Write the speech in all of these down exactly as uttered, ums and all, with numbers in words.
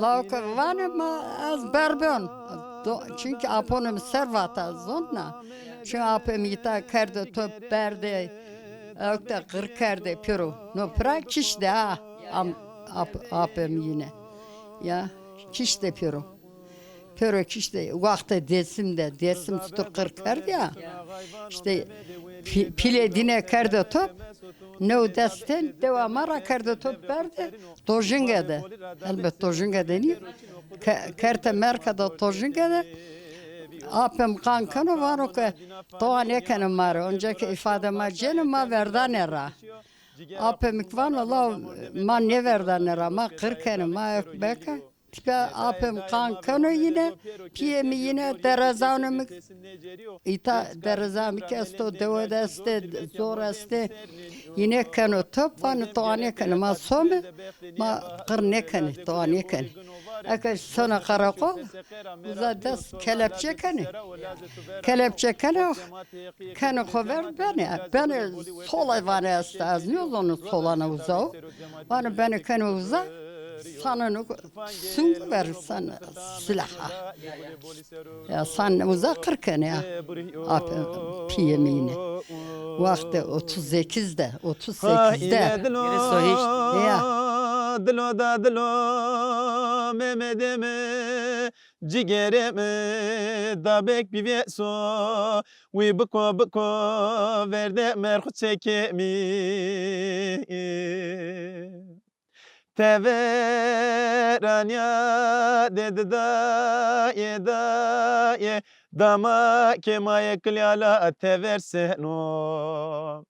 Law ke vanê ma ez berbon. Do-, çünkü aponê mi ser vata zonna. Çünkü apê mi îta kerde top berdê, ewk de qir kerdê pêro. No pira kiştê ha. Am, ap, apê mi yine. Ya, kiştê pêro. Pêro kiştê, wextê Dêsim de, Dêsim stur qir kerd ya. İşte pi-, pîlê dîne kerde top, new destên dewa ma ra kerde top berde, Tojinge de. Elbet Tojinge de nîyo. Ke-, kerte merke de Tojinge de. Apê mi qan keno, vano ke towa nêkenê ma rê. Onca ke îfade ma cênê, ma verdanê ra. Apê mi ki vano, law ma nêverdanê ra, ma qir kenê, ma ewk beke. Tipe apê mi qan keno yine, pîyê mi yine, derezanê mi îta dereza mi ki esto, dewe de estê, zor estê. Yine keno top, vanê towa nêkenê, ma some, ma qir nêkenê, towa nêkenê. Eke sona qereqol, uza dest kelepçe kenê. Kelepçe kenê, kenê xo ver benê. Benê solay vanê esta, ez nêzonê solana uza o. Vanê benê kenê uza, saneno sung ver san silaha. Ya san uza qir kenê ya. Apê, pîyê mi yine. Wextê otuz sekiz de, otuz sekiz de. Biri sohiş. Ya. Dilo da dilo, Mehmetê mi, cigerê mi, dabek bivêso, wî biko biko, verde merxu çekê mi. Teveranîya de di dayê dayê, dama ke ma yê kilî ala tever seno.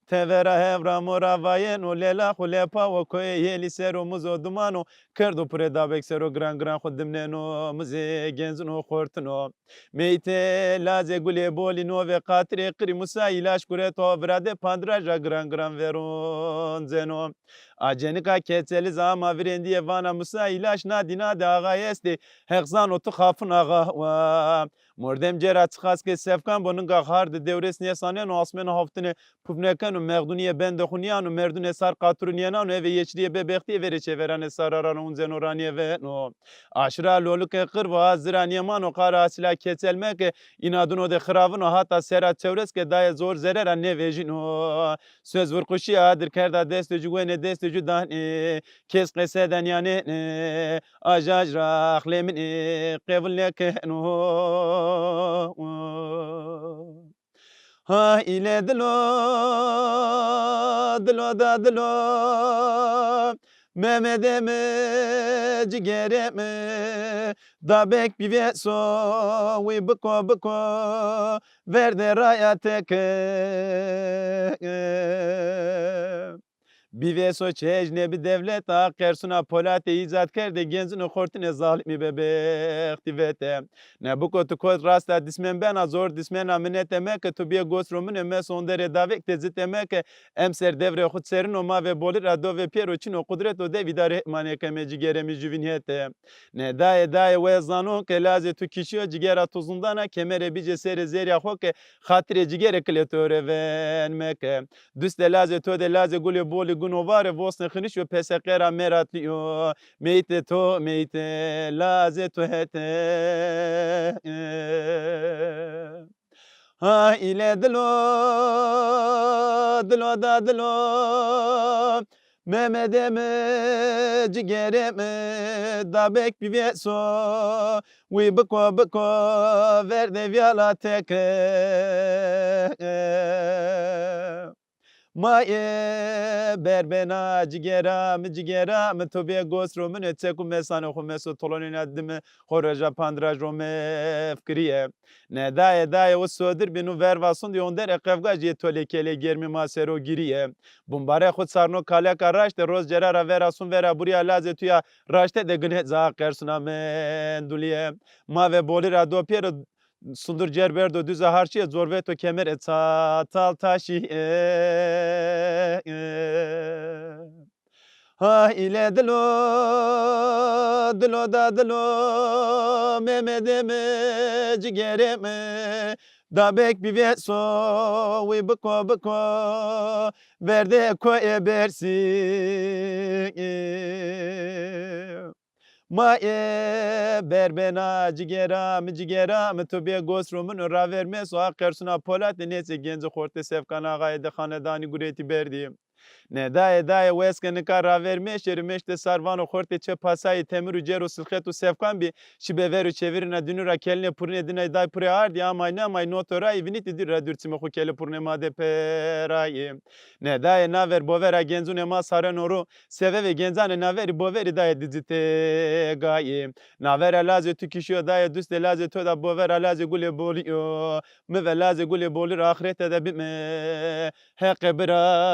Tevera hevra mora vayeno, lela xu lepa wo koyê yelî sero muzo dumano, kerdo pure dabek sero giran giran xu dimneno, mizê genzino xortino. Meytê lazê gulê bolî no ve qatirê qirî Musa îlaç gureto, virade pandraj ra giran giran veronceno. A cenika keçeli zama virêndîye vana Musa îlaç na dîna de axay estê, Heq zano tu xafin axa wa. Mordem cêra çixas ke sefkan bo ninga xar de dewrês nêsaneno, asmêno haftine puf nêkeno, mexdunîye bendê xu nîyano, merdunê sar qatirû nênano, eve yeçirîye bebextîye verê çêveranê sararan unceno ranîye veno. Aşira lolike qir va, zira nêmano, qara asila keçel meke, înadino de xiravino, hata sera çewres ke daye zor zere ra nêvejîno. Söz vurquşî adir kerda destê cu wenê destê cu danê, kes qese de nîyanêne, aj aj ra xlêminê qevul nêkeno. Ha île dilo, dilo da dilo, Mehmetê mi, cigerê mi, dabek bivêso, wî biko biko, verde raya teke. Bivêso çi ecnebî dewlet a, qersuna polatê îcad kerdê, gencunê xortinê zalimî bebextî vete. Ne biko tu kot rasta dismen bena, zor dismena minete meke, tu bîye gos ro min ê, meso onderê davek de cite meke, emser devrê xu serino, ma ve bolî ra do ve pêro çino qudreto de vîdare manê keme cigerê mi juvîn hete. Ne dayê dayê we zanon ke lazê tu kişîyo cigera tu zindana, kemerê bîce serê zerya xo ke xatirê cigerê kilê to rê ven meke. Dustê lazê to de lazê gulê bolî guno vare, vosnê xinişyo pese qera meratlîyo. Meytê to, meytê lazê to hete. Ha île dilo, dilo da dilo, Mehmetê mi, cigerê mi, dabek bivêso, wî biko biko, verde vîyala teke. Ma ê berbena cigera mi, cigera mi, to bê gos ro min ê, çek û mesanê xo meso tolonêna dime, xo roja pandraj ro mefkirîye. Ne dayê dayê o sodir bîn û verva sundî onderê qevga jî yê tolê kelê germî ma ser o girîye. Bumbare xu sarno kaleka raşte, roz cera ra vera sun vera burîya lazê tu ya raşte de gine ca qersuna mendulîye. Ma ve bolî ra do pêro sundur cer berdo duza harçîye, corveto kemerê çatal taşîye. Ha île dilo, dilo da dilo, Mehmetê mi, cigerê mi, dabek bivêso, wî biko biko, verde koyê Bersî. Ma e berbena cigera mi, cigera mi, to bê gos ro min o raver meso a qersuna Polatî, nêsê gencî xortê Sefkan Axayê de xanedanî guretî berdî. Ne dayê, dayê, wes ke nika raver meşêri, meşte sar vano xortê çe pasayî temir û cêr û silxet û Sefkan bî, şibe ver û çevirîna dînû ra kelînê purînê dîna day purê ardî, amay nêmay noto rayî, vinîtî dûr ra dûr çimê xo kelê purînê ma de perayî. Ne dayê, naver bovera gencûnê ma sareno ro, sevevê gencanê naverî boverî dayê di ci têgayî. Navera lazê tu kîşîyo dayê, dustê lazê to da bovera lazê gulê bolî yo. Mi ve lazê gulê bolî ra axirete de bîme heqe birayî.